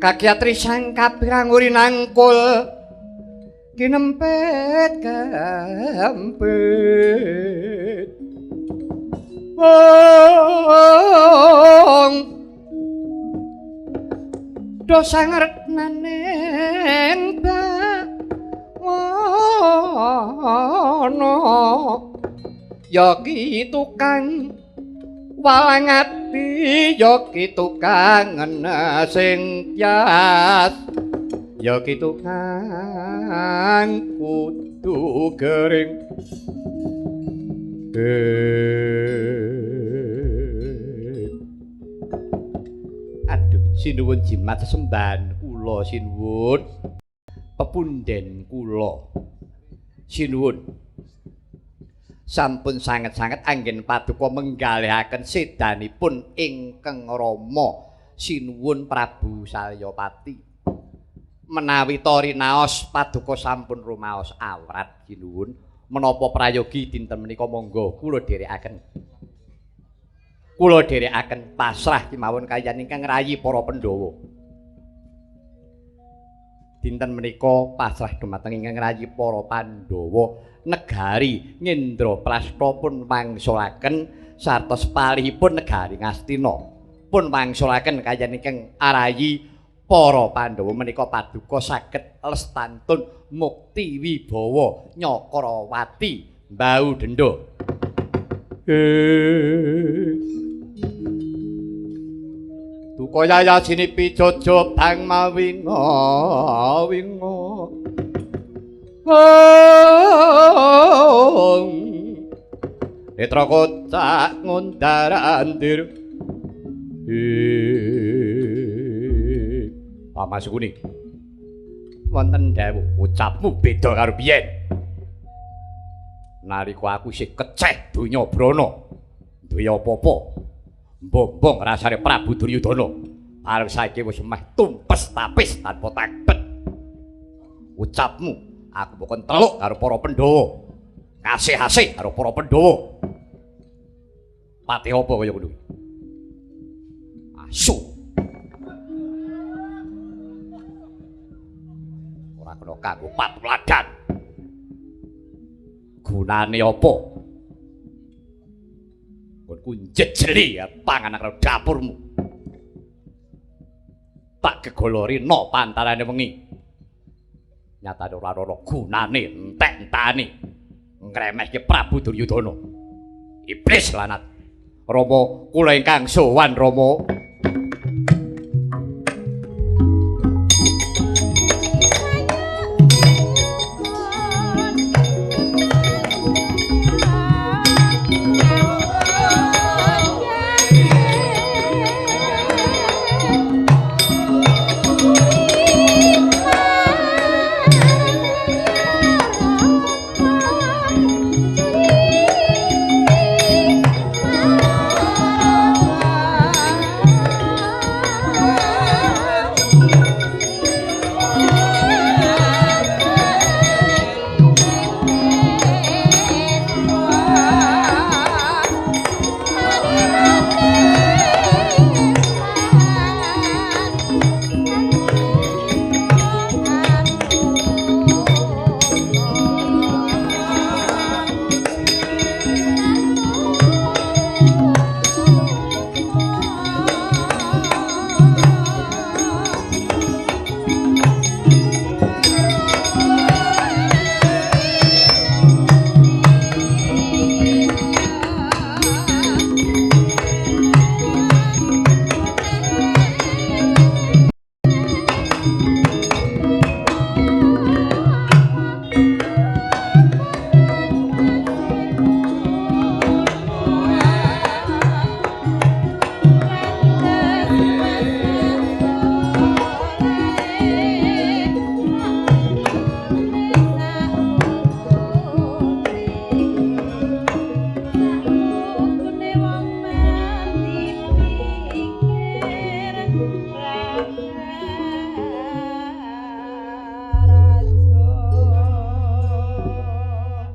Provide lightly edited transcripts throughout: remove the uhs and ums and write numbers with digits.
Kakyatri sang kabiranguri nangkul kinempit kempit. Wong dosa ngertnaning bawana ya ki tukang walang ati, ya ki tukang sing tyas, ya ki tukang kudu gering. Aduh, sinuwun jimat sesembahan kula sinuwun, pepunden kula sinuwun. Sampun sanget-sanget anggen paduka menggalihaken sedanipun ingkang Rama sinuwun Prabu Salyapati. Menawi tori naos paduka sampun rumaos awrat sinuwun, menapa prayogi dinten menika monggo kula dherekaken. Kula dherekaken pasrah kemawon kaliyan ingkang rayi para Pandhawa. Dinten menika pasrah dumateng ingkang rayi para Pandhawa negari Ngendraprasta pun wangsulaken sarta sepalihipun negari Ngastina pun wangsulaken kaliyan ingkang arayi para Pandhawa menika paduka saged lestantun mukti wibawa Nyakrawati mbau denda. Duka yaya sinipi jojo bang mawinga winga. Netra kocak ngundar-andir. Pamasukuni. Wonten dawuh ucapmu beda karo biyen. Nalika aku isih keceh donya brana, duwe apa-apa. Mbombong rasane Prabu Duryudana. Arep saiki wis meh tumpes tapis tanpa takbet. Ucapmu aku bukan teluk karo para Pandhawa. Kasih-asih karo para Pandhawa. Pati apa kaya ngono? Asu. Ora kena kanggo patuladan. Gunane apa? Nggonku njejeli panganan karo dapurmu. Tak gegolori no pantarane wengi. Nyatane ora ana gunane entek-entane ngremehke Prabu Duryudana. Iblis lanat. Rama kula ingkang sowan Rama.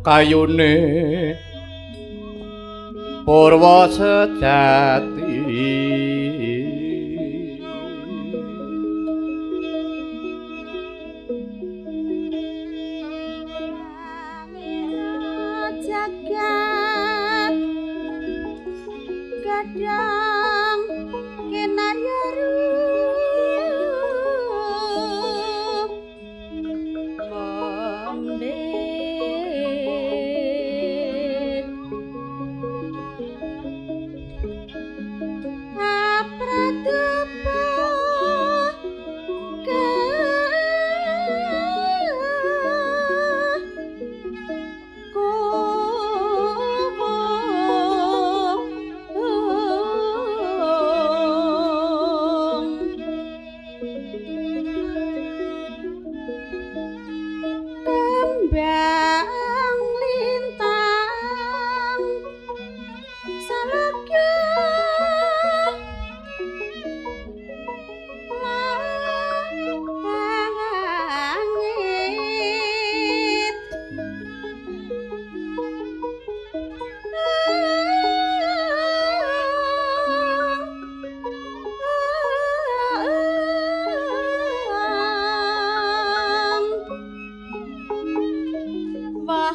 Kayune purwa sejati.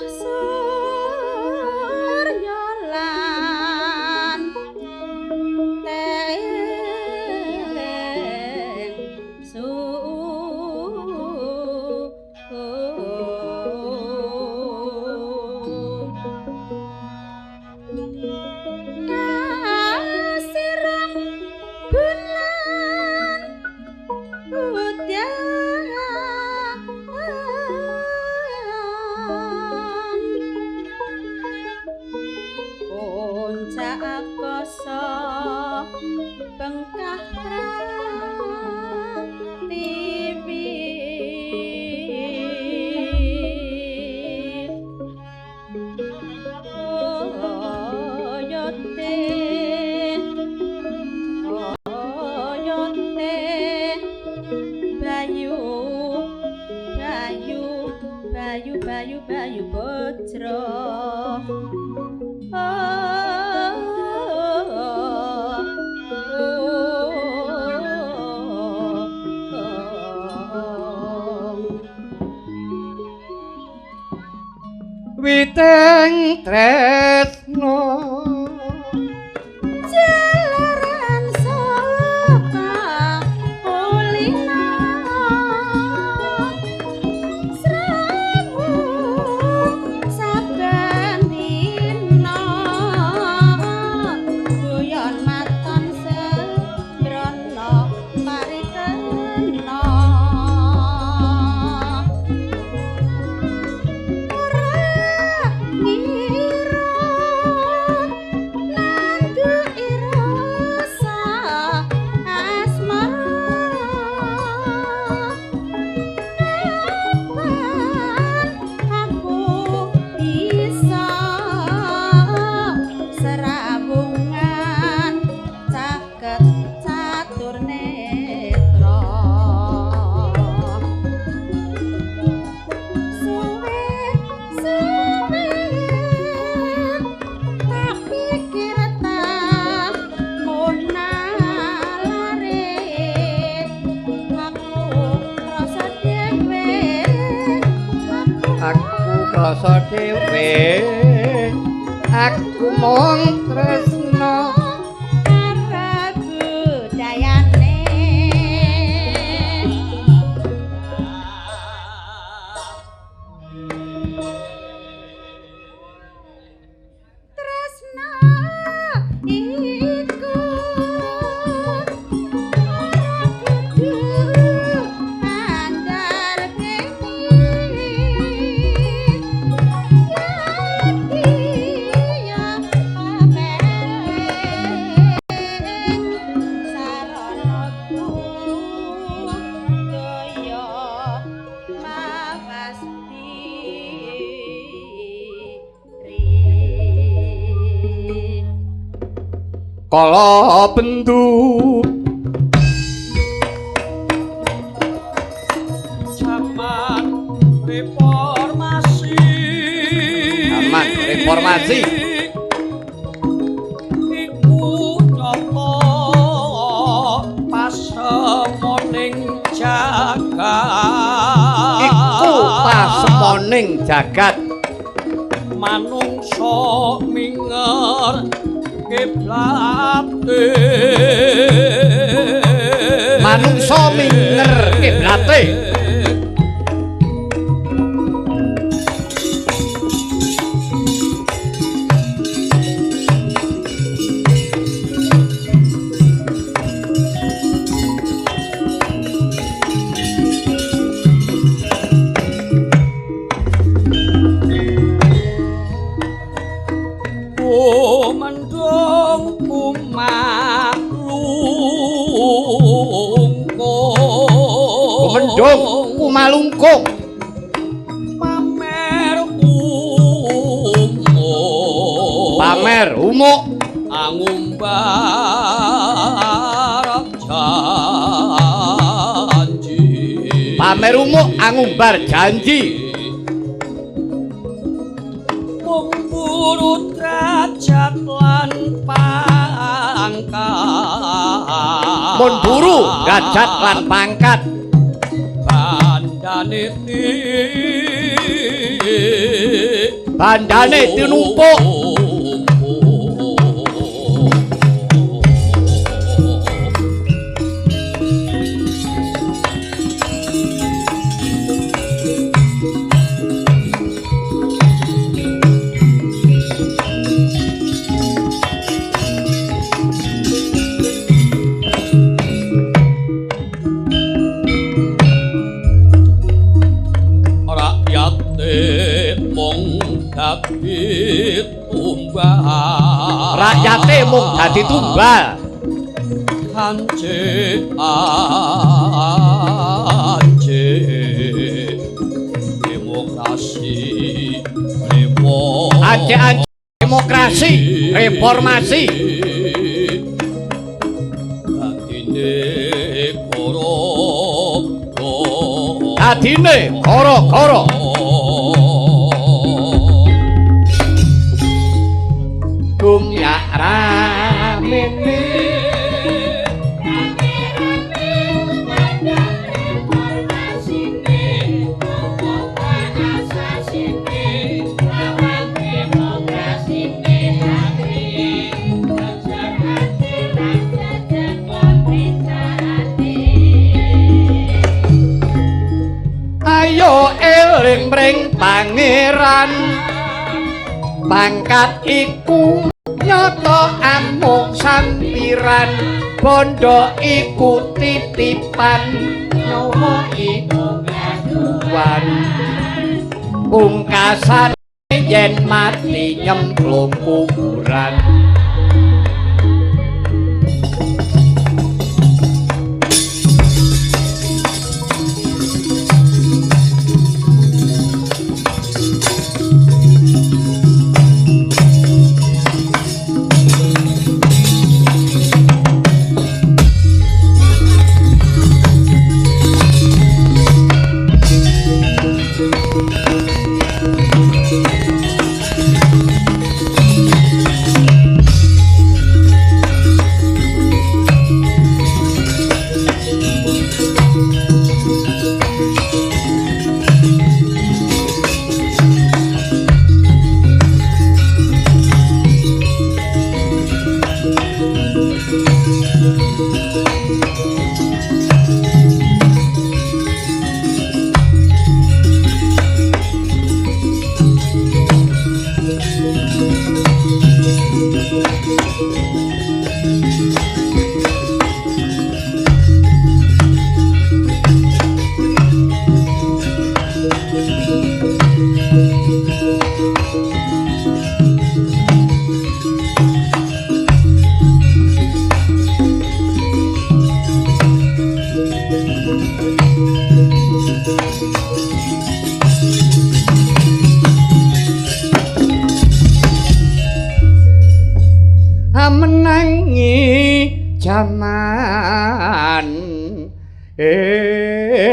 Surya lan teng su kasiram bulan udan puncak akasa bengkah pratiwi oyote oyote bayu bayu bayu bayu bayu bojro. Witeng tresno jalaran saka kulina sramu saben dina guyon maton sembrono parikena ora ngira nanduki rasa asmara kapan aku bisa serawungan caket catur netra suwe suwe tak pikir tak munalare aku krasa dhewe aku krasa dhewe aku mung tresno karo budayane. Tresna iku ora kudu andar beni dadi ya pameling sarana budaya mawas diri. Kala bendu Jaman reformasi. Jaman reformasi. Iku nyata pasemoning jagat. Iku pasemoning jagat. Manungsa minger kiblate. Manungsa minger kiblate. Kumendung kumalungkung. Kumendung kumalungkung. Pamer umuk. Pamer umuk. Angumbar janji. Pamer umuk angumbar janji. Mung buru derajat lan pangkat. Mun buru derajat lan pangkat. Bandar Bandane bandane tinumpuk. Rakyate mung dadi tumbal. Ance ance demokrasi reformasi. Ance ance demokrasi reformasi. Dadine koro Dadine koro-koro. Gumyak ramene ayo eling mring pangeran pangkat iku nyata amung sampiran bondo iku titipan nyawa iku gaduhan pungkasan yen mati nyemplung kuburan. Menangi jaman edan.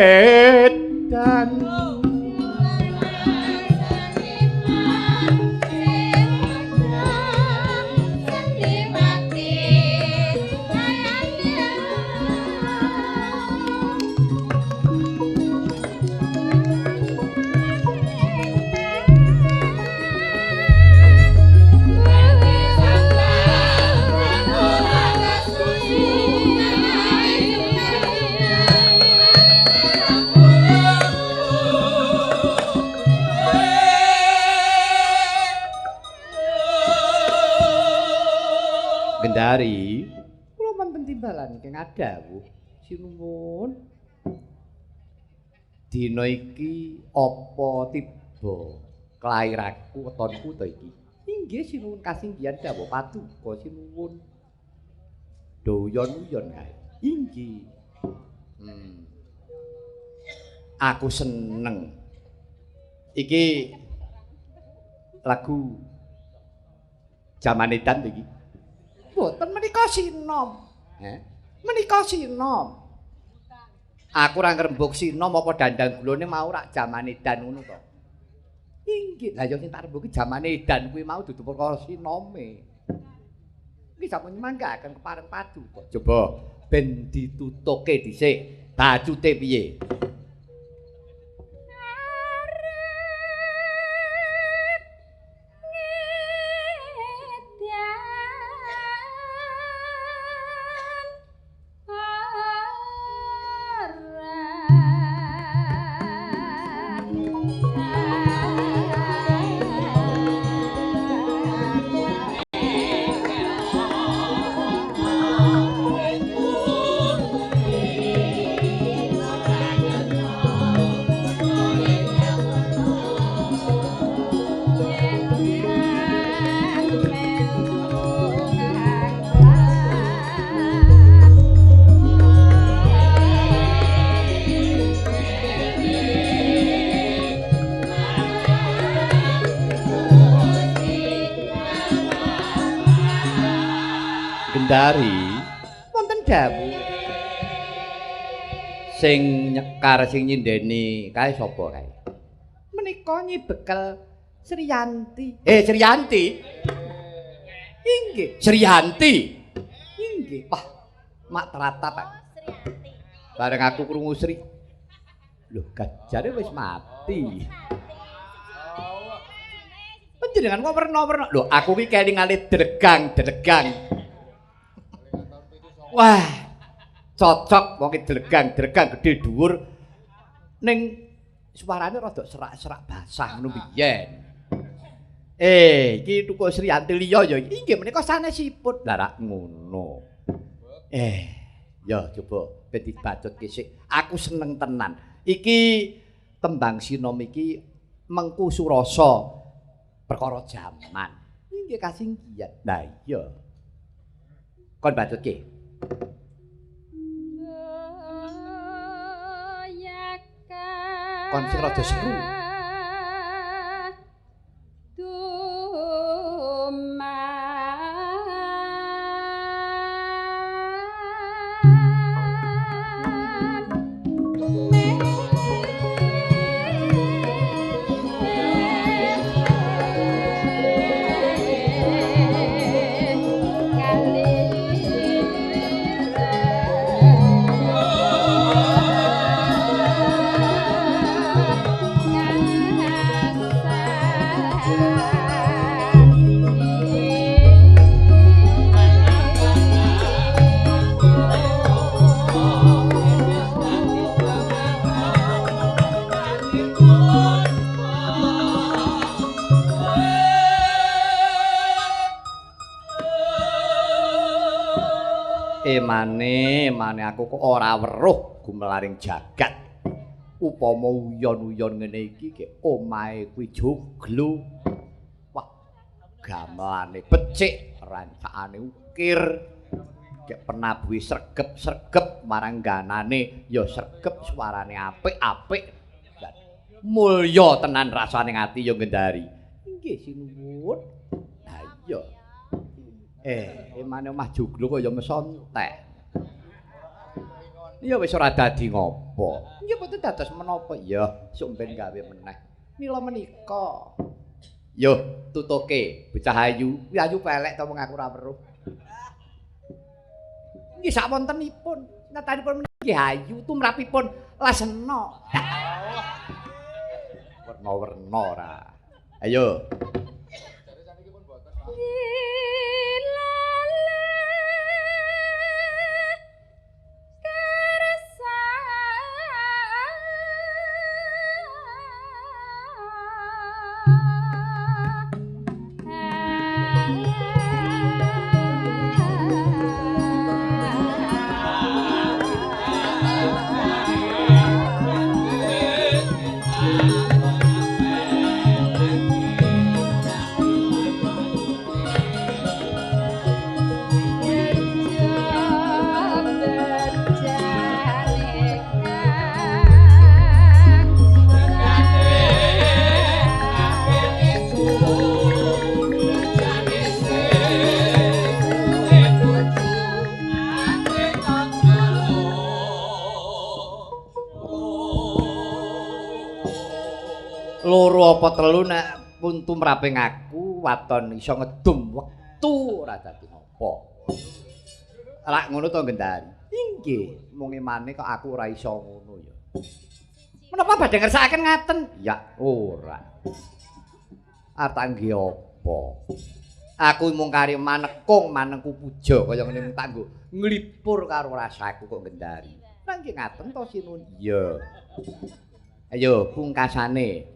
Gendari, kula wonten timbalan ingkang adhawuh sinuwun. Dina iki apa tiba klairaku wetonku ta iki? Inggih sinuwun kasinggihan dawuh paduka sinuwun. Doyon-uyon kae. Inggih. Aku seneng. Iki lagu jaman edan iki. Mboten menika sinom. Menika sinom. Aku ora ngrembug sinom apa dandang gulane mau rak jaman edan ngono to. Inggih, lha ya sing tak rembugi jaman edan kuwi mau dudu perkara sinome. Iki sampun nyemanggaken kepareng paduka. Coba ben ditutuke dhisik, bacute piye? Gendari wonten dawuh sing nyekar sing nyindeni kae sapa kae? Menika Nyi Bekel Sriyanti. Sriyanti. Inggih, Sriyanti. Inggih. Wah, mak teratap. Pak. Bareng aku krungu Sri. Lho, gajare wis mati. Panjenengan kok werna-werna. Lho, aku ki kelingane dregang-dregang. Wah, cocok wong ki dlegang-dlegang gedhe dhuwur ning suarane rada serak-serak basah ngono biyen. Iki tuku Sriyanti liya ya. Inggih menika sanesipun. Lah rak ngono. Ya coba ben dibacutke sik. Aku seneng tenan. Iki tembang sinom iki mengku surasa perkara jaman. Inggih kasinggihan. Lah iya. Kon bacutke. Kon sing rada seru. Emane, emane aku kok ora weruh gumelaring jagat. Upama uyon-uyon ngene iki ge omahe kuwi joglo. Wah, gamelane becik, rancakane ukir. Gek penabuhe sregep-sregep marang ganane ya sregep, suarane apik-apik. Mulya tenan rasane ati ya Gendari. Inggih sinuwun. Ha iya. Emane omah joglo kaya mesontek. Ya wis ora dadi ngopo. Ya mboten dados menapa. Ya, sok ben gawe meneh. Mila menika. Yo tutuke bocah ayu. Kuwi ayu pelek to wong aku ora weruh. Nggih sak wontenipun. Nyatanipun nggih ayu tumrapipun lasena. Werna-werna ora. Ayo. Loro apa telu nek pun tumrape ngaku waton iso ngedum wektu ora dadi apa. Lak ngono to Gendari? Inggih, mung emane kok aku ora iso ngono ya. Menapa badhe ngersakaken ngaten? Ya ora. Arep tak nggih apa? Aku mung kari manekung manengku puja kaya ngene tak nggo nglipur karo rasaku kok Gendari. Lah nggih ngaten to sinuwun? Iya. Ayo pungkasane.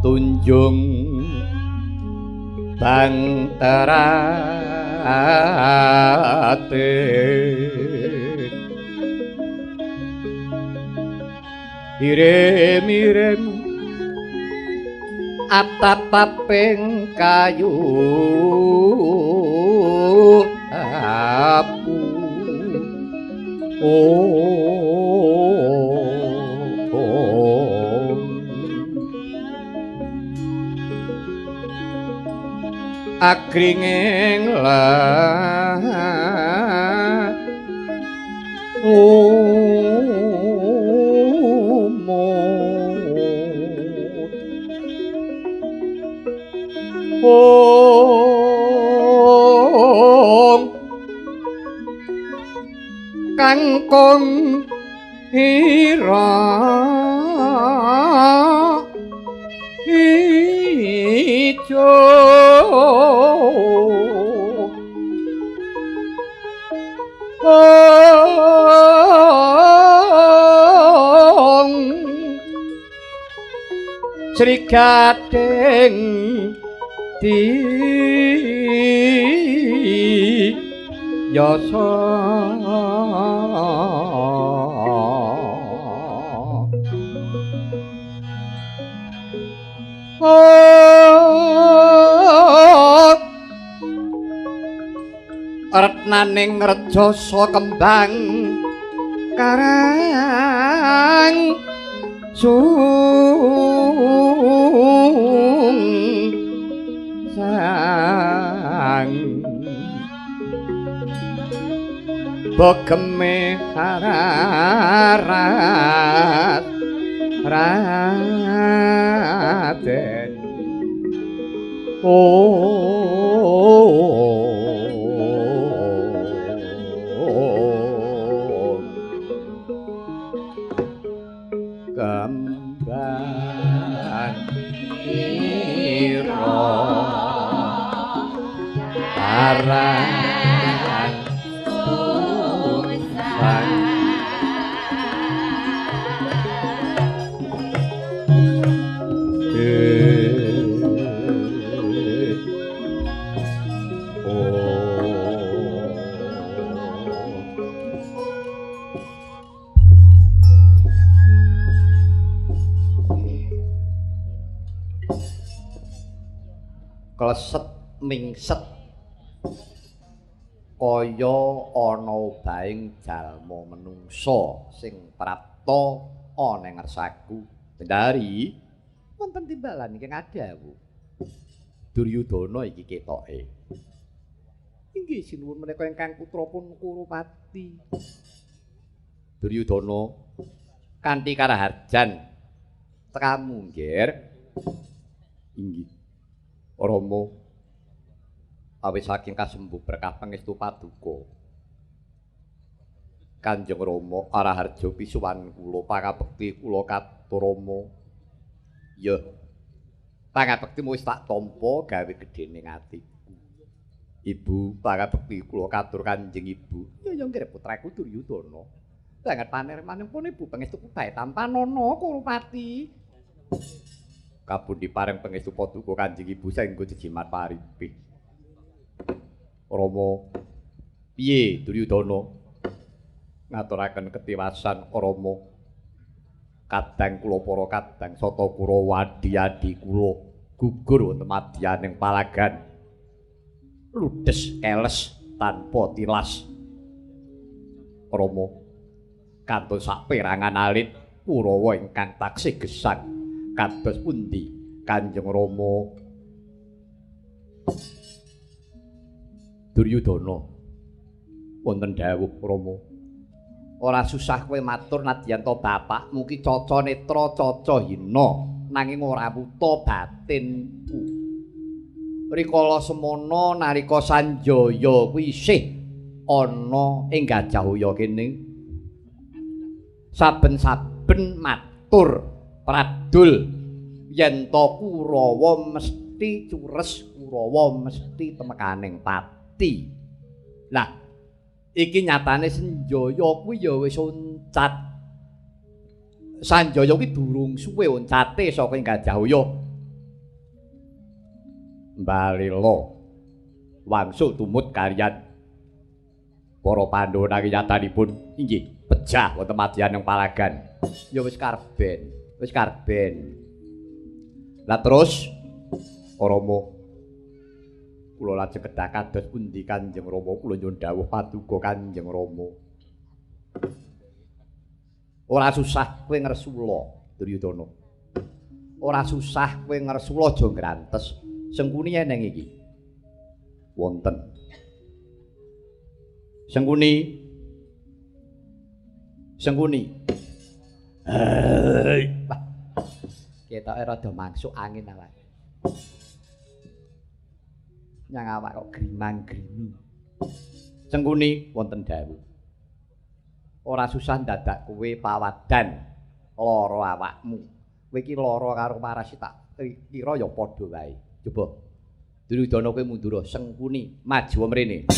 Tunjung bangterate irim-irim atapaping kayu apu. Agringing lumut ong kangkung ira ijo ong Sri Gading di yasa. Retnaning rejasa kembang karang sung sang bogeme hararat Raden. Oh, kembang ira arang sungsang kleset mingset kaya ana obahing jalma menungsa sing prapta ana ing ngarsaku. Bendari wonten timbalan ingkang adhawuh Duryudana iki ketoke. Inggih sinuwun menika ingkang putra pun Kurupati. Duryudana kanthi karaharjan tekamu nggih. Inggih Rama, awit saking kasembuh berkah pangestu paduka Kanjeng Rama Araharja pisuwan kula pangabekti kula katur Rama. Ya, pangabektimu wis tak tampa gawe gedhening atiku. Ibu, pangabekti kula katur Kanjeng Ibu. Ya ya nggih putraku Duryudana. Banget panermanipun Ibu pangestuku bae tampanana Kurupati. Kabun dipareng pangestu paduka Kanjeng Ibu saengga jejimat paripih. Rama, piye Duryudana ngaturaken ketiwasan Rama? Kadang kula para kadang sata Kurawa adi-adi kula gugur wonten madyaning palagan. Ludes keles tanpa tilas. Rama, kantun saperangan alit Kurawa ingkang taksih gesang kados pundi Kanjeng Rama? Duryudana, wonten dawuh Rama. Ora susah kowe matur nadyan to bapakmu ki caca netra caca hina nanging ora wuta batinku. Rikala semana nalika Sanjaya kuwi isih ana ing Gajah Waya kene. Saben-saben matur pradul yen to Kurawa mesti cures, Kurawa mesti temekaning pati. Lah iki nyatane Sanjaya kuwi ya wis oncat. Sanjaya kuwi durung suwe oncate saka ing Gajah Waya. Mbalela wangsul tumut kaliyan para Pandhawa nanging nyatanipun inggih pejah wonten madyaning palagan. Ya wis karben, wis karben. Lah terus Rama kula lajeng kedah kados pundi Kanjeng Rama, kula nyuwun dawuh paduka Kanjeng Rama. Ora susah kowe ngresula, Duryudana. Ora susah kowe ngresula aja ngrantes. Sengkuni eneng iki. Wonten. Sengkuni. Sengkuni. Hei. Wah. Ketoke rada mangsuk angin awake. Nyang awak kok grimang-grimi. Sengkuni wonten dawuh. Ora susah dadak kowe pawadan lara awakmu. Kowe iki lara karo waras tak kira ya padha wae. Coba Duryudana kowe mundur, Sengkuni maju mrene.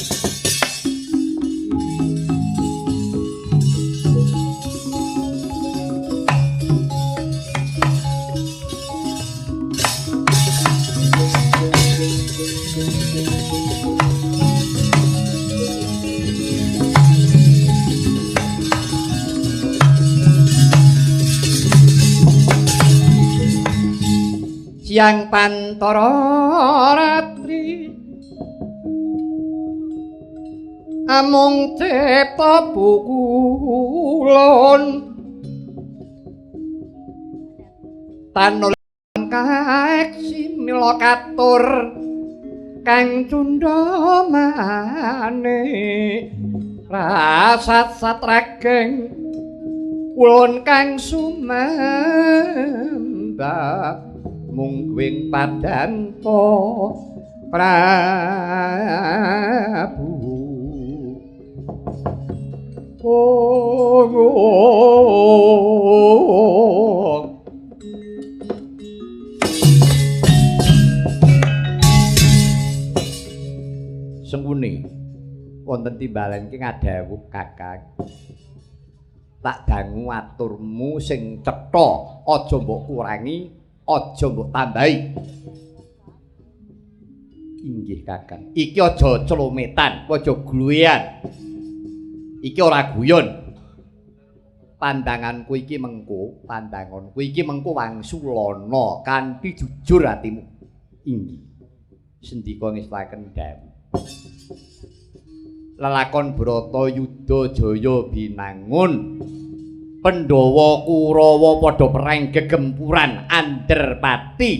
Siang pantara ratri amung cipta pukulon tanul kaeksi mila katur kang cundhamane rasat satrageng ulun kang sumembah mungguing padanto Prabu. Oh, oh. Sengkuni wonten timbalan iki ngadhawuh Kakang. Tak dangu aturmu sing cetha, aja mbok kurangi, aja mbok tambahi. Inggih Kakang. Iki aja celometan, aja gluwean. Iki ora guyon. Pandanganku iki mengko, pandanganku iki mengko wangsulana kanthi jujur atimu. Inggih. Sendika ngestaken dawuh. Lelakon Bratayuda Jaya binangun. Pandhawa Kurawa padha perang gegempuran Anderpati.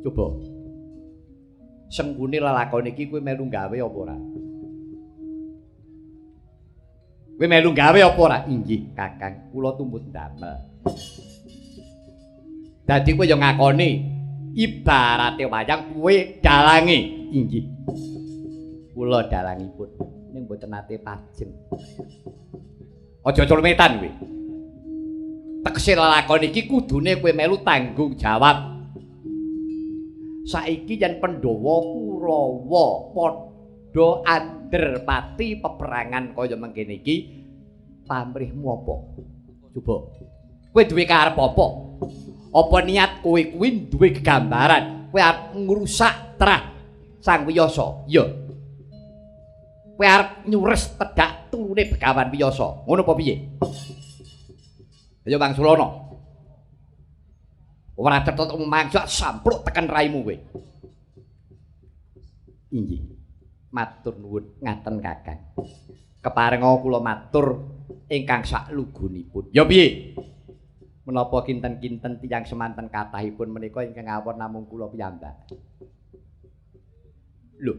Coba. Sengkune lelakon iki kowe melu gawe apa ora? Kowe melu gawe apa ora? Inggih, Kakang, kula tumut ndamel. Dadi kowe ya ngakoni ibarate wayang kowe dalange. Inggih. Kula dalangipun ning mboten nate pajeng. Aja colmetan kowe. Tegese lelakon iki kudune kowe melu tanggung jawab. Saiki yen Pandhawa Kurawa padha anderpati peperangan kaya mengkene iki, pamrihmu apa? Coba. Kowe duwe karep apa? Apa niat kowe kuwi duwe gegambaran kowe arep ngrusak trah Sang Wiyasa? Ya. Kowe arep nyures tedak turune Begawan Wiyasa. Ngono apa piye? Ayo Bang Sulana. Ora cetha mangsa sampluk tekan raimu kowe. Inggih. Matur nuwun ngaten Kakang. Keparenga kula matur ingkang saklugunipun. Ya piye? Menapa kinten-kinten tiyang semanten kathahipun menika ingkang awon namung kula piyambak. Lho.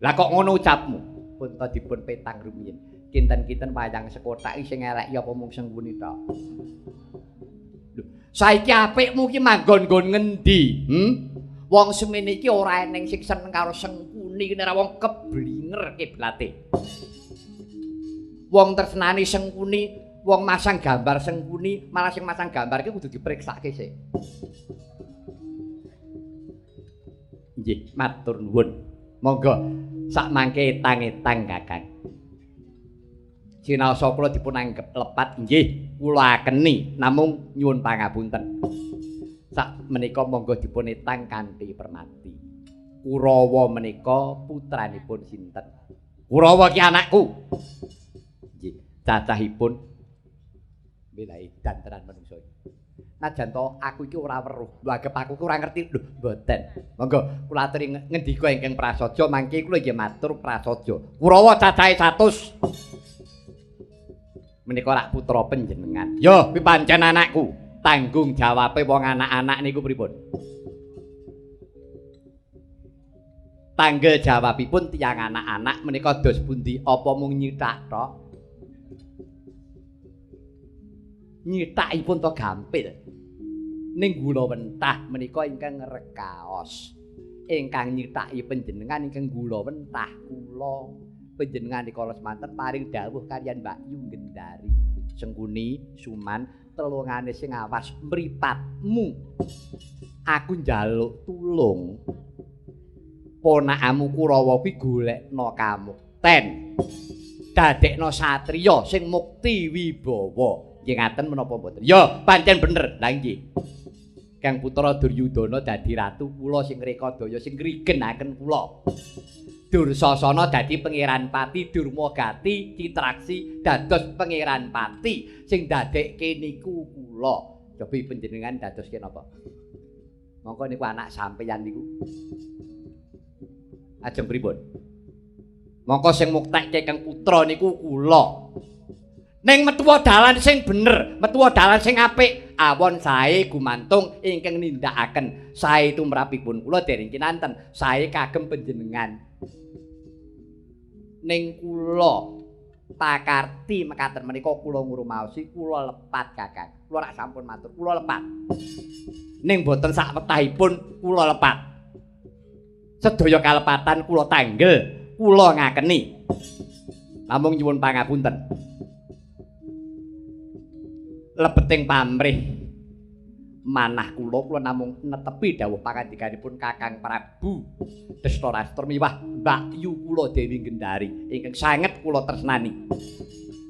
Lah kok ngono ucapmu? Pun ta dipun petang rumiyin. Kinten-kinten wayang sekothak sing elek ya apa mung Sengkuni tok. Lho, Saiki apikmu ki manggon nggon ngendi? Wong semene iki ora eneng sing seneng karo Sengkuni, nek ora wong keblinger kiblate. Wong tresnani Sengkuni, wong masang gambar Sengkuni, malah sing masang gambar ki kudu dipriksake sik. Nggih, matur nuwun. Monggo sak mangke etang-etang Kakang. Sinaosa kula dipun anggep lepat nggih, kula akeni namung nyuwun pangapunten. Sak menika monggo dipun etang kanthi permati. Kurawa menika putranipun sinten? Kurawa ki anakku. Nggih, cacahipun wilahi dantenan manungsa iki. Najan to aku iki ora weruh, lho anggep aku ki ora ngerti. Lho, mboten. Monggo kula aturi ngendika ingkang prasaja, mangke kula nggih matur prasaja. Kurawa cacahe 100. Menika rak putra panjenengan. Yo, kuwi pancen anakku. Tanggung jawabe wong anak-anak niku pripun? Tanggel jawabipun tiyang anak-anak menika dos pundi? Apa mung nyithak tok? Nyithakipun to gampil. Ning gula wentah menika ingkang rekaos. Ingkang nyithaki panjenengan ingkang gula wentah kula. Panjenengan dikala semanten paring dawuh kaliyan Mbak Yu Gendari. Sengkuni Suman telungane sing awas mripatmu. Aku njaluk tulung. Ponakamu Kurawa kuwi golekna kamukten. Dadekna satriya sing mukti wibawa. Nggih ngaten menapa mboten? Ya, pancen bener. Lah nggih. Kang putra Duryudana dadi ratu, kula sing rekadaya sing ngrigenaken kula. Dursasana dadi pangeran pati, Durmagati Citraksi dados pangeran pati sing dadekke niku kula. Cobi panjenengan dadoske napa? Mongko niku anak sampeyan niku. Ajeng pripun? Mongko sing muktekke kang putra niku kula. Ning metuwa dalan sing bener, metuwa dalan sing apik, awon sae gumantung ingkang nindakaken. Sae tumrapipun kula dereng kinanten, sae kagem panjenengan. Ning kula pakarti mekaten menika kula ngrumaosi kula lepat Kakang. Kula rak sampun matur, kula lepat. Ning boten sak wetahipun kula lepat. Sedaya kalepatan kula tanggel, kula ngakeni. Namung nyuwun pangapunten. Lebeting pamrih manah kula, kula namung netepi dawuh pangandikanipun Kakang Prabu Destarastra miwah Mbak Yu kula Dewi Gendari ingkang sanget kula tresnani.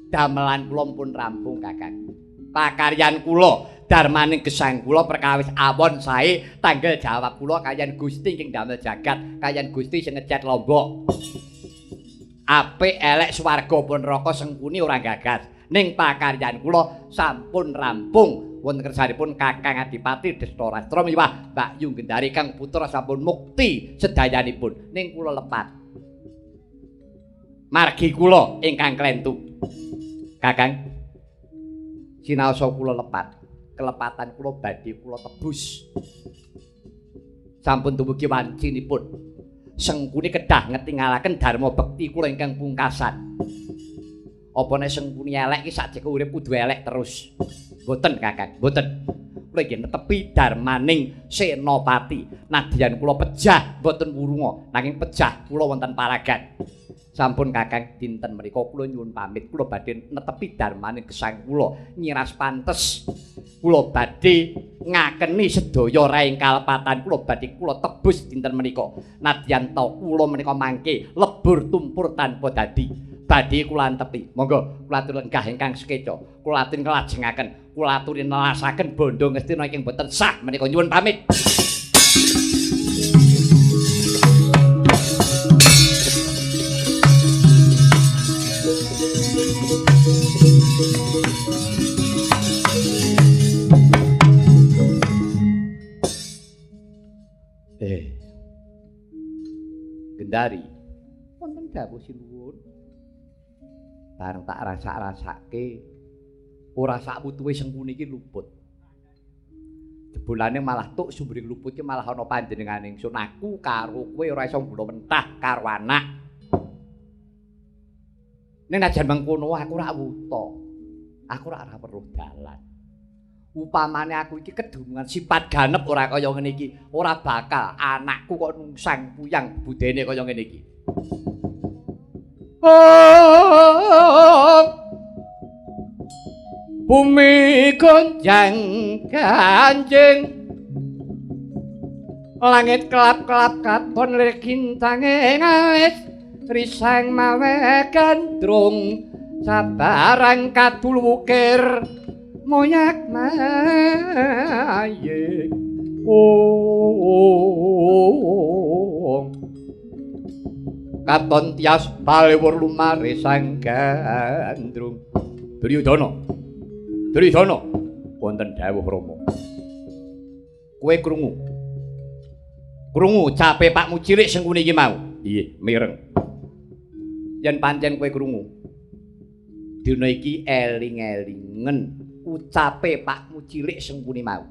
Damelan kula pun rampung Kakang. Pakaryan kula darmaning gesang kula perkawis awon sae tanggel jawab kula kaliyan Gusti ingkang damel jagat, kaliyan Gusti sing ngecet lombok. Apik elek swarga pun neraka Sengkuni ora gagas. Ning pakaryan kula sampun rampung wonten kersanipun Kakang Adipati Destarastra miwah Mbak Yu Gendari kang putra sampun mukti sedayanipun. Ning kula lepat. Margi kula ingkang klentu. Kakang, sinaosa kula lepat. Kelepatan kula badhe kula tebus. Sampun dumugi wancinipun. Sengkuni kedah ngetingalaken dharma bekti kula ingkang pungkasan. Apa nek Sengkuni elek iki sakjeke urip kudu elek terus. Mboten Kakang, mboten. Kula nggih netepi darmaning senopati. Nadyan kula pejah mboten wurunga, nanging pejah kula wonten paragan. Sampun Kakang, dinten menika kula nyuwun pamit, kula badhe netepi darmaning gesang kula, nyiras pantes. Kula badhe ngakeni sedaya raing kalepatan kula badhe kula tebus dinten menika. Nadyan ta kula menika mangke lebur tumpur tanpa dadi. Badhe kula antepi. Monggo kula aturi lenggah ingkang sekeca. Kula aturi nglajengaken, kula aturi nelasaken bondo Ngastina ingkang boten sah menika nyuwun pamit. Gendari, wonten dawuh sinuwun. Bareng tak rasak-rasake ora sak wutuhe Sengkuni iki luput. Jebulane malah tuk sumbering luput iki malah ana panjenengane ingsun. Aku karo kowe ora iso gula mentah karo anak. Ning najan mengkono aku ora wuta. Aku ora weruh dalan. Upamane aku iki kedumungan sifat ganep ora kaya ngene iki, ora bakal anakku kok nungsang puyang budene kaya ngene iki. Oh, bumi gonjang ganjing, langit kelap-kelap katon lir kintange ngalis, risang mawe gandrung sabarang kadul wukir moyak maye. Oh, katon tias balewur lumare sang gandrung. Duryudana, Duryudana, wonten dawuh Rama. Kowe krungu? Krungu cape pakmu cilik Sengkuni iki mau? Iya, mireng. Yen pancen kowe krungu, dina iki eling-elingen ucape pakmu cilik Sengkuni mau.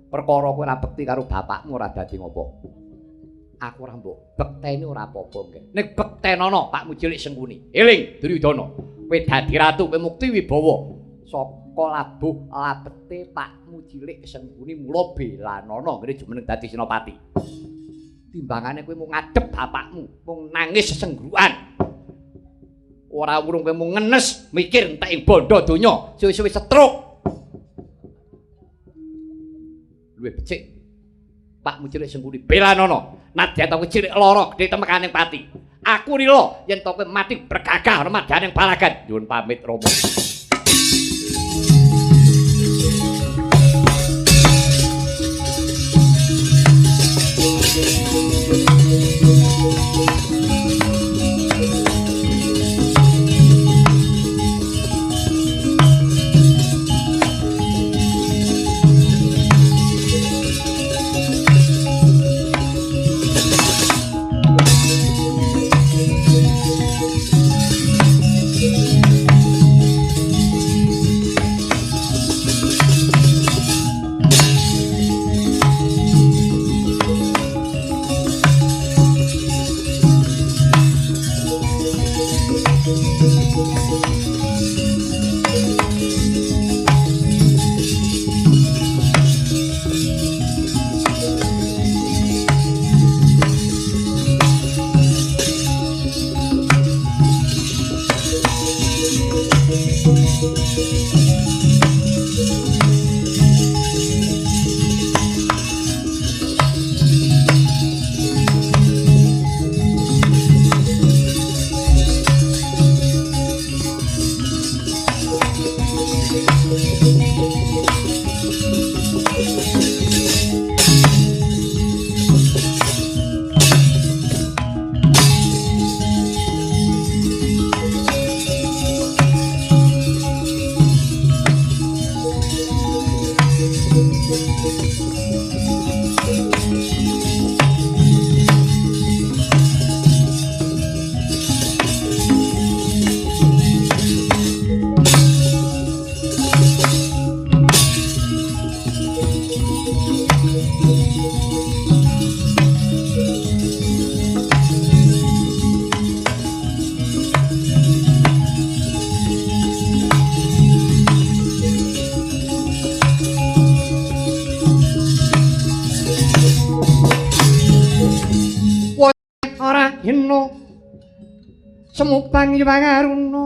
Perkara kowe ora bekti karo bapakmu ora dadi ngopo. Aku ora mbok bekteni ora apa-apa nggih. Nek bektenono pakmu cilik Sengkuni. Eling Duryudana, kowe dadi ratu, kowe mukti wibawa saka labuh labete pakmu cilik Sengkuni, mula belanono ngene jumeneng dadi senopati. Timbangane kowe mung ngadep bapakmu, mung nangis sesengguruan. Ora urung kowe mung ngenes mikir entek ing bondo donya, suwe-suwe stroke. Luwih becik pakmu cilik Sengkuni belanono. Nadyan ta kowe cilik lara gedhe temekaning pati. Aku rila yen to kowe mati bergagah remadyaning palagan. Nyuwun pamit Rama. Semupang Yuwangaruna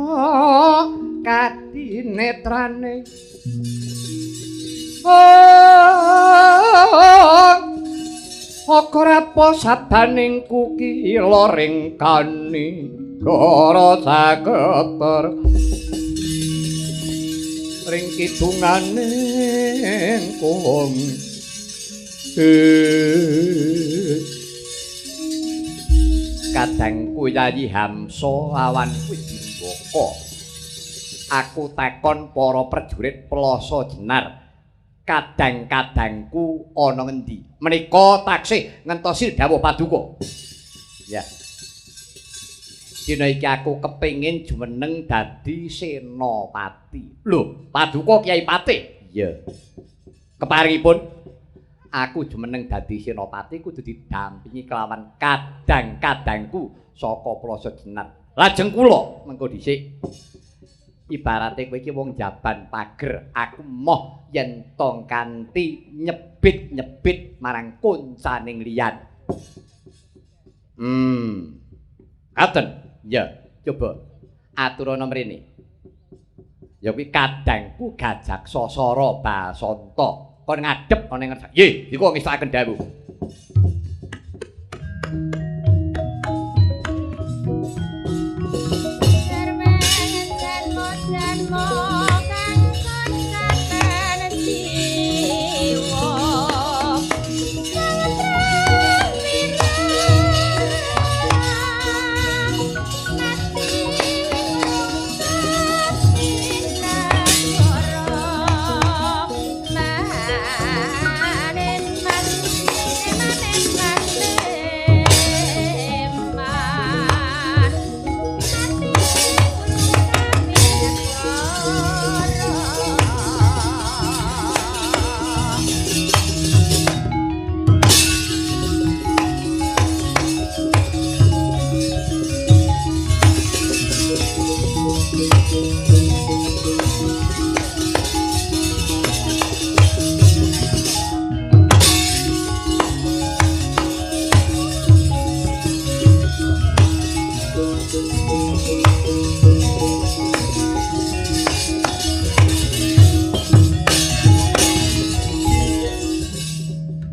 kadinetrane. Oh, ora sabaning kuki loring kani gara saketer ring kidungane kung. Kadangku Yayi Hamsa awan kuwi dimbaka. Aku takon para prajurit Plasa Jenar. Kadang-kadangku ana ngendi? Menika taksih ngentosi dawuh paduka. Ya. Dina iki aku kepengin jumeneng dadi senopati. Lho, paduka Kyai Patih? Iya. Keparingipun aku jumeneng dadi senopati kudu didampingi kelawan kadang-kadangku saka Plasa Jenar. Lajeng kula mengko dhisik. Ibarate kowe iki wong jaban pager, aku moh yen to kanthi nyebit-nyebit marang koncaning liyan. Katen. Ya, coba aturana mrene. Ya kuwi kadangku Gajaksa Sara Basanta. Kon ngadhep ana ing ngarsa. Nggih, iku ngestakaken dawuh.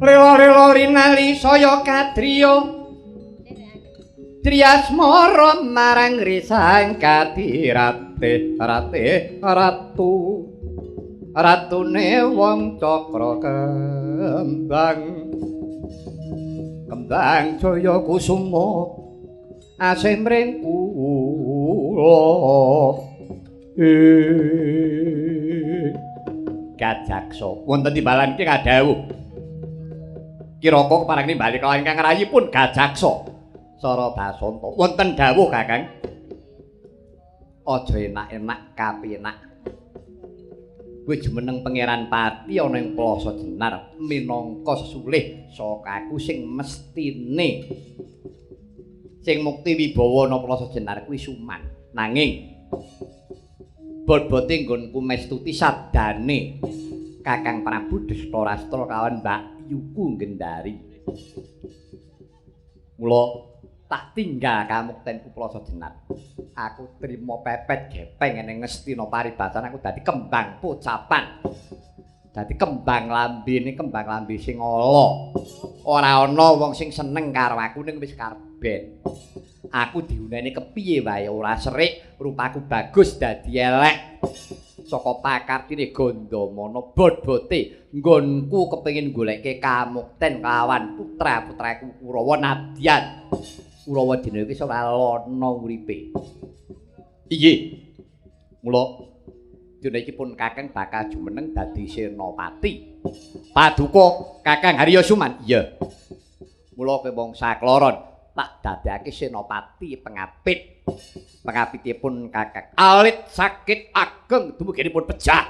Rela-rela rinali saya kadriya Triasmara marang risang kadirate rate ratu ratune wong cakra kembang kembang jaya kusuma asih mring kula. Gajaksa wonten timbalan ki kadhawuh kiraka kepareng nimbali kala ingkang rayipun Gajaksa Sara Basanta. Wonten dawuh Kakang. Aja enak-enak kapenak. Kowe jumeneng Pangeran Pati ana ing Plaza Jenar minangka sesulih saka aku sing mestine sing mukti wibawa ana Plaza Jenar kuwi Suman. Nanging bobote nggonku mestuti sabdane Kakang Prabu Destarastra kawan Mbak Yuku Gendari. Mula tak tinggal kamuktenku Plaza Jenar. Aku trimo pepet gepeng ning Ngastina paribasan aku dadi kembang pocapan. Dadi kembang lambene kembang lambe sing ala. Ora ana wong sing seneng karo aku ning wis karben. Aku diuneni kepiye wae ora serik, rupaku bagus dadi elek. Saka pakartine Gandamana bobote nggonku kepengin goleke kamukten lawan putra-putraku Kurawa nadyan Kurawa dina iki ora lana uripe. Inggih. Mula dina iki pun Kakang bakal jumeneng dadi senopati. Paduka Kakang Harya Suman. Iya. Mula kowe wong sakloron tak dadekake senopati pengapit. Pengapitipun Kakang alit sakit ageng dumuginipun pejah.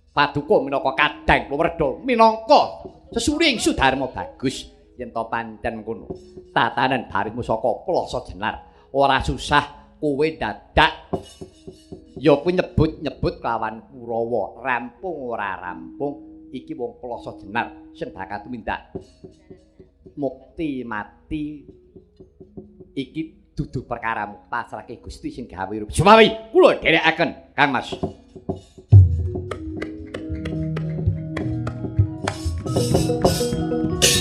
Paduka minangka kadang Kluwerda minangka sesuring Sudarma bagus yen to pancen kono. Tatanan barismu saka Plaza Jenar ora susah kowe dadak ya kuwi nyebut-nyebut kelawan Kurawa rampung ora rampung iki wong Plaza Jenar sing bakal tumindak mukti mati iki dudu perkaramu pasrahke Gusti sing gawe urip. Sumawi kula dherekaken Kang Mas.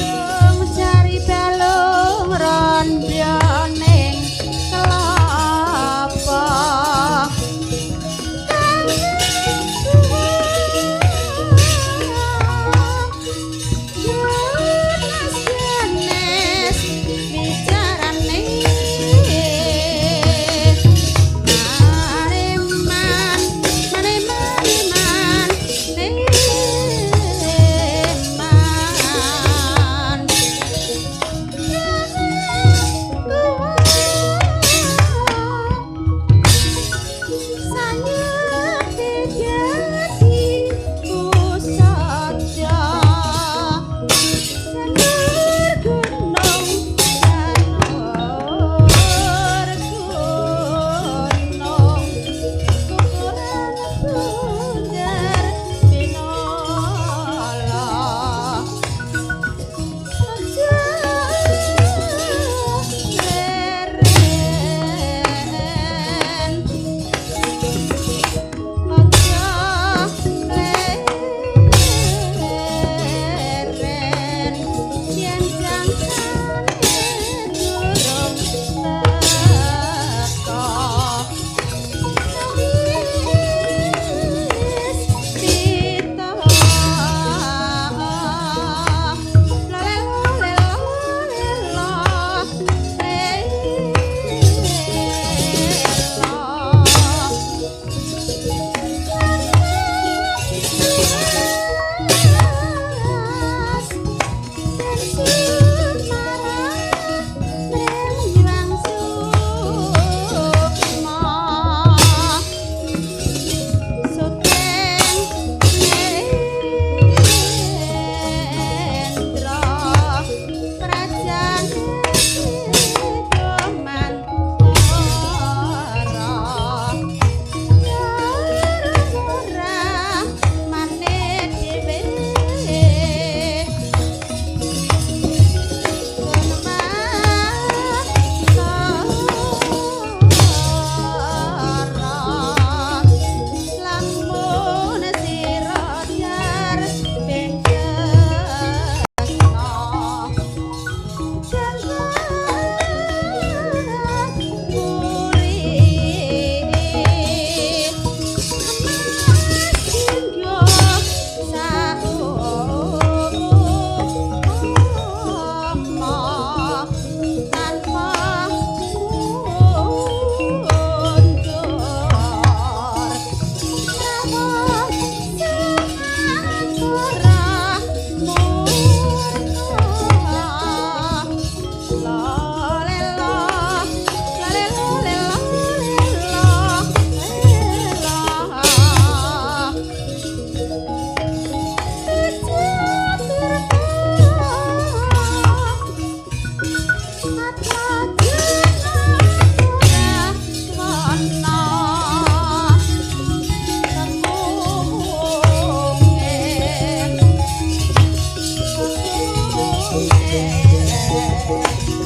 Wong cari balung rondyoning kelapa. Mane man, mane man,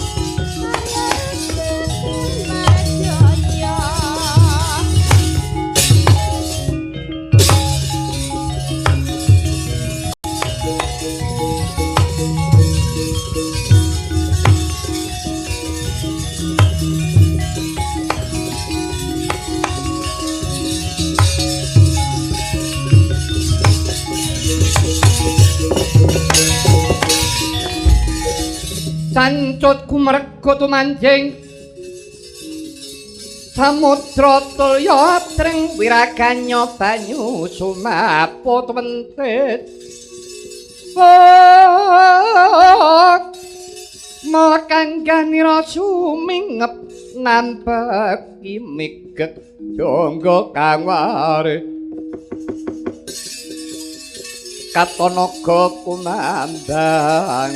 Majaya. Cancut kumrega tumanjing samudra tulya treng wiraganya banyu sumaput wentit. Makangganira sumingep nampeki migek jangga kang ware katanaga kumandhang.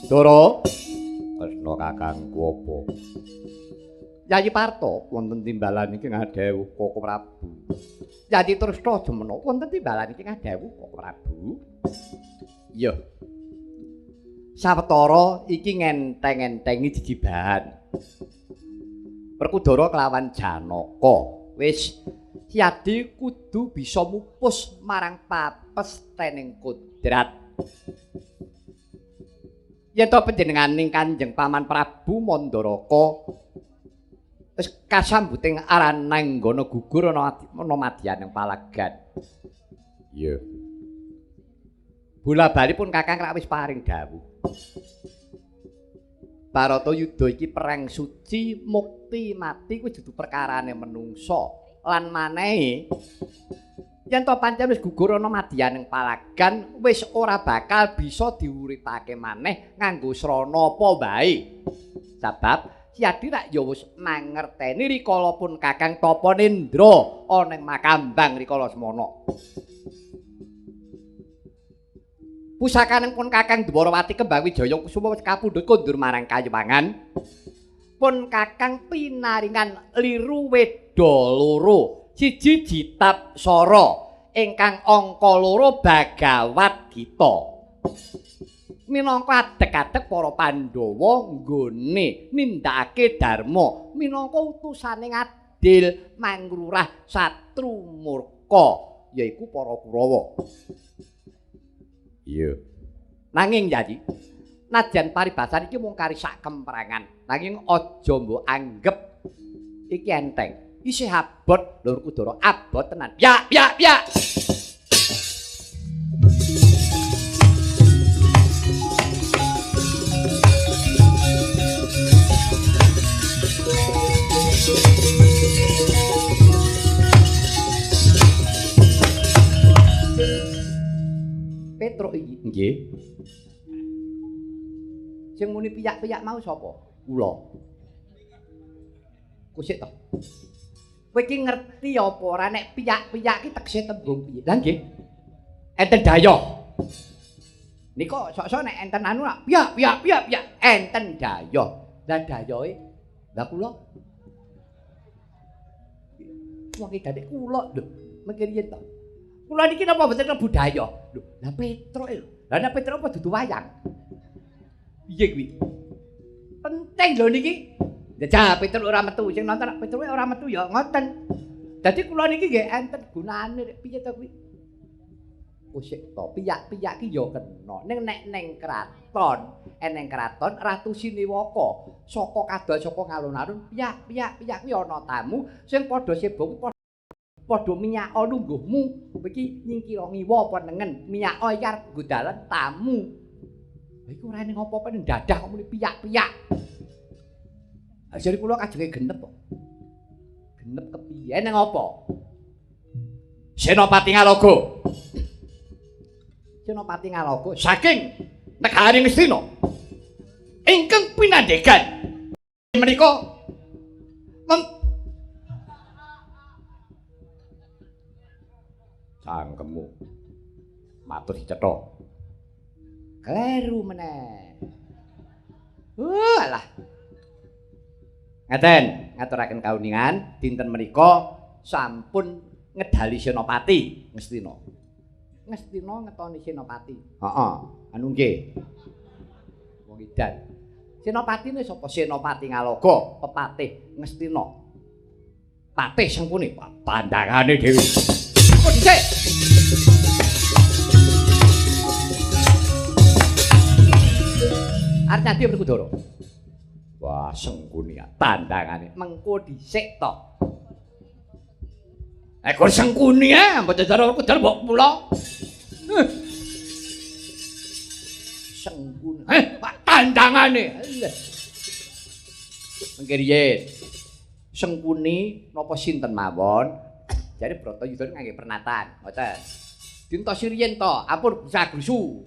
Ndara Kresna kakangku apa? Yayi Parto wonten timbalan iki ngadhewuh Koko Prabu. Yayi Trusna jemena wonten timbalan iki ngadhewuh Koko Prabu. Iya. Sawetara iki ngenteng-entengi jejibahan. Werkudara kelawan Janaka. Wis Yadi kudu bisa mupus marang papestening kodrat. Yen to panjenenganing Kanjeng Paman Prabu Mandaraka wis kasambuting arananggana gugur ana madyaning palagan. Iya. Bola-bali pun Kakang rak wis paring dawuh. Baratayuda iki perang suci, mukti mati kuwi dudu perkarane menungsa. Lan manehe yen to pancen wis gugur ana madyaning palagan wis ora bakal bisa diuripake maneh nganggo srana apa wae. Sebab Yadi rak ya wis mangerteni rikala pun Kakang tapa nendra ana ing makambang rikala semana. Pusakaning pun Kakang Dwarawati Kembang Wijaya Kusuma wis kapundhut kondur marang Kayuwangan. Pun Kakang pinaringan liru weda loro, siji Jitap Sara ingkang angka loro Bagawat Gita. Minangka adeg-adeg para Pandhawa nggone nindakake dharma minangka utusane ngadil mangrurah satru murka yaiku para Kurawa. Iya. Nanging Yayi, najan paribasan iki mung kari sak kemprangan, nanging aja mbok anggep iki enteng. Isih abot lho Werkudara, abot tenan. Ya, ya, ya. Petruk iki nggih. Sing muni piyak-piyak mau sapa? Kula. Kusik to. Kowe iki ngerti apa ora nek piyak-piyak iki tegese tembung piye? Lah nggih. Enten dayoh. Nika sok-sok nek enten anu lak piyak piyak piyak piyak enten dayoh. Lah dayohe lah kula. Wong iki dadek kula lho, mikir yen to. Kula niki napa mboten klebu dayoh? Lho, lah Petruk lho. Lah nek Petruk apa dudu wayang? Piye kuwi? Penting lho niki. Jajal Petruk ora metu, sing nonton Petruk ora metu ya ngoten. Dadi kula niki nggih enten gunane piye to kuwi? Kusik to, piyak-piyak ki ya kena. Ning nek ning kraton, eneng kraton Ratu Siniwaka, saka kadal saka ngalun-alun piyak-piyak piyak kuwi ana tamu sing padha sebo kuwi padha minyaka lungguhmu. Kowe iki nyingkira ngiwa apa nengen, minyaka iki arep nggo dalan tamu. Lha iku ora ning apa-apa ning dadah kok muni piyak-piyak. Ajare kula kajenge genep kok. Genep kepiye ning apa? Senopati Ngaloga. Senopati Ngaloga saking negari Ngastina ingkang pinandhegan menika cangkemmu matur dicetha. Kleru meneh. Alah. Ngaten, ngaturaken kauningan dinten menika sampun ngedali Senopati Ngastina. Ngastina ngetoni Senopati. Heeh, anu nggih. Wong edan. Senopatine sapa? Senopati Ngaloga, pepatih Ngastina. Patih Sengkuni, tandangane dhewe. Kok dhisik? Arep nyadi Werkudara. Wah, Sengkuni tandangane. Mengko dhisik to. Ekor Sengkuni ah, mbok jajal Werkudara mbok pula. Sengkuni. Pak tandangane. Alah. Mengke riyen. Sengkuni napa sinten mawon? Jare Bratayuda ngangge pernatan, ngoten. Dintosi riyen to, ampun grusa-grusu.